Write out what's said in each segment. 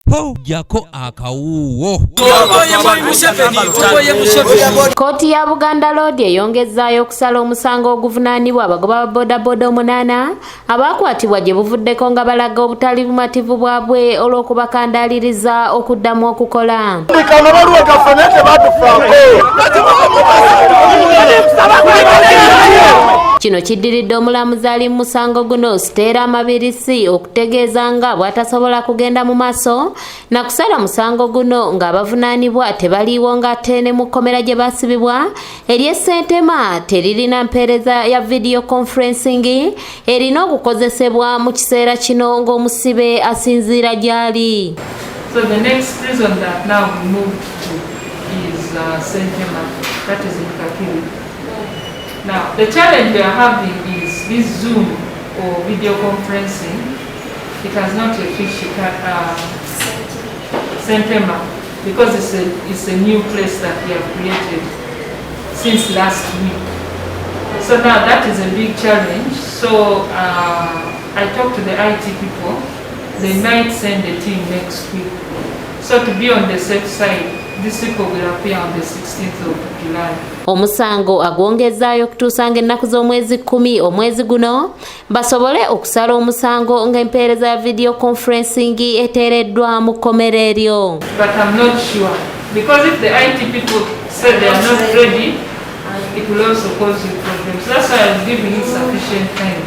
Ho, jako akawuuwo. Kkooti ya Buganda Road eyongezzaayo okusala omusango oguvunaanibwa abagoba ba bodaboda 8 abaakwatibwa gye buvuddeko nga balaga obutali bumativu bwabwe olw'okubakandaaliriza okuddamu okukola. Amabaluwa gaffe naye tebatufaako. Kino kiddiridde omulamuzi ali mu musango guno Siteera Mabirisi okutegeeza nga bw'atasobola kugenda mu maaso na kusala musango guno ng'abavunaanibwa tebaliiwo, ng'ate ne mu kkomera gye baasibibwa ery'e Ssentema teririna mpeereza ya video conferencing erina okukozesebwa mu kiseera kino ng'omusibe asinziira gy'ali. So the next prison that now we moved to is Sentema, that is in Kakiri. Now, the challenge we are having is this Zoom or video conferencing. It has not yet reached Sentema because it's a new place that we have created since last week. So now that is a big challenge. So I talked to the IT people. They might send a team next week. So to be on the safe side, these people will appear on the 16th of July. Omusango agwongezzaayo okutuusa ng'ennaku z'omwezi 10 omwezi guno basobole okusala omusango ng'empeereza ya video conferencing eteereddwa mu kkomera eryo. But I'm not sure. Because if the IT people say they are not ready, it will also cause you problems. That's why I'm giving it sufficient time.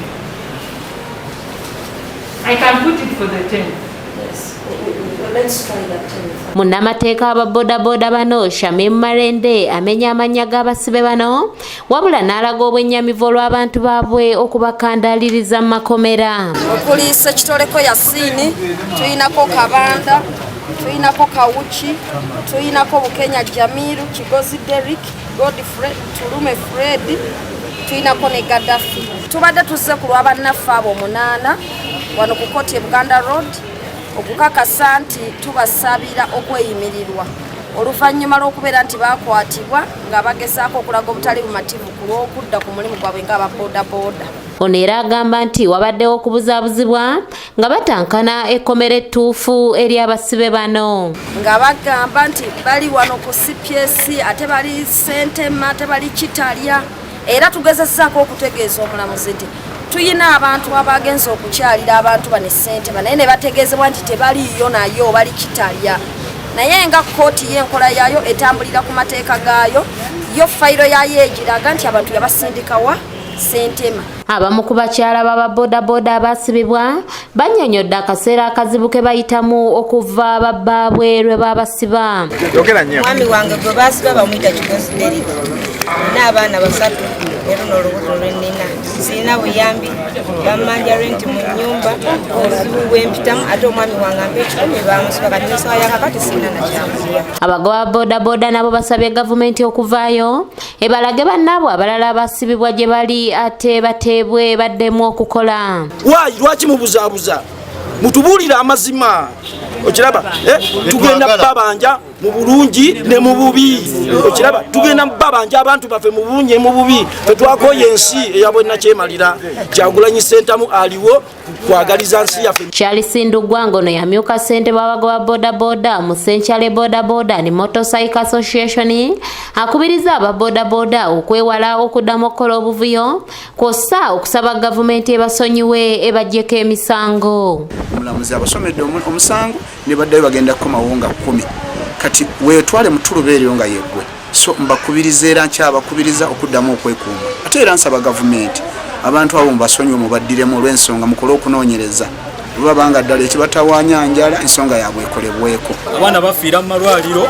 I can put it for the 10th. Yes. Let's try that 10th. Munnamateeka aba bodaboda bano, Shamim Malende, amenya amannya g'abasibe bano wabula n'alaga obwennyamivu olw'abantu baabwe okubakandaaliriza mu makomera. Okuli Sekitoleko Yasiini, tuyinako Kabanda, tuyinako Kawuki, tuyinako Bukenya Jamiru, Kigozi Derrick, Godfrey Tulume, Fred, tuyinako ne Gaddafi. Tubadde tuzze ku lwa bannaffe abo 8 wano ku kooti e Buganda Road okukakasa nti tubasabira okweyimirirwa oluvannyuma lw'okubeera nti bakwatibwa nga bagezaako okulaga obutali bumativu ku lw'okudda ku mulimu gwabwe ng'ababoodabooda. Ono era agamba nti wabaddewo okubuzaabuzibwa nga batankana ekkomera ettuufu eri abasibe bano. Nga bagamba nti bali wano ku CPS, ate bali Sentema, ate bali Kitalya. Era tugezezaako okutegeeza omulamuzi nti tuyina abantu abagenza okukyalira abantu bano Sentema, naye ne bategeezebwa nti tebaliiyo, nayo bali Kitalya. Naye nga kkooti y'enkola yaayo etambulira ku mateeka gaayo, yo fayiro yaayo egiraga nti abantu yabasindikawa Sentema. Abamu ku bakyala b'ababodaboda abaasibibwa bannyonnyodde akaseera akazibu ke bayitamu okuva babbaabwe lwe baabasiba. Yogera nnyo. Mwami wange gwe basiba bamuyita Kigozi Derrick. Nina abaana basatu, era n'olubuto lwenina. Sirina buyambi, bammanja renti mu nnyumba, obuzibu bwempitamu. Ate omwami wange ampa 100, bamusiba. Kati nesawa yakakati sirina nakyakulya. Abagoba bodaboda nabo basabye gavumenti okuvaayo ebalage bannaabwe abalala abasibibwa gye bali ate bateebwe baddemu okukola. Waayi, lwaki mubuzaabuza? Mutubuulire amazima. Okiraba, eh? Tugenda babanja mu bulungi ne mu bubi. Okiraba, tugenda babanja abantu baffe mu bulungi ne mu bubi. Fetwakoye ensi eyabwenakyemalira. Kyagulanyi Sentamu aliwo kwagaliza nsi yaffe. Charles Ndugwa, ngono yamyuka ssentebe w'abagoba bodaboda mu Century Bodaboda and Motorcycle Association, akubiriza aba bodaboda okwewala okuddamu okukola obuvuyo kw'ossa okusaba gavumenti ebasonyiwe ebaggyeko emisango. Omulamuzi abasomedde omusango ne baddayo, bagenda kukomawo nga 10. Kati weetwale mutuluba eryo nga yeggwe. So mbakubiriza, era nkyabakubiriza okuddamu okwekuuma. Ate era nsaba gavumenti, abantu abo mubasonyiwe, mubaddiremu, olw'ensonga mukole okunoonyereza. Bwebaba ddala ekibatawaanya njala, ensonga yaabwe ekolebweko. Abaana bafiira mu malwaliro,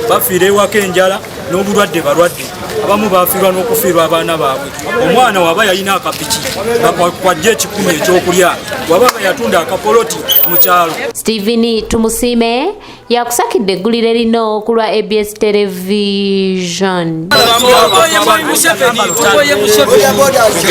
bafiira ewaka enjala n'obulwadde. Balwadde abamu bafiirwa n'okufiirwa abaana baabwe. Omwana waba yalina akapiki nga kwajja 100 ekyokulya, waba nga yatunda akapoloti mu kyalo. Stephen Tumusiime yakusakidde eggulire lino ku lwa ABS Television.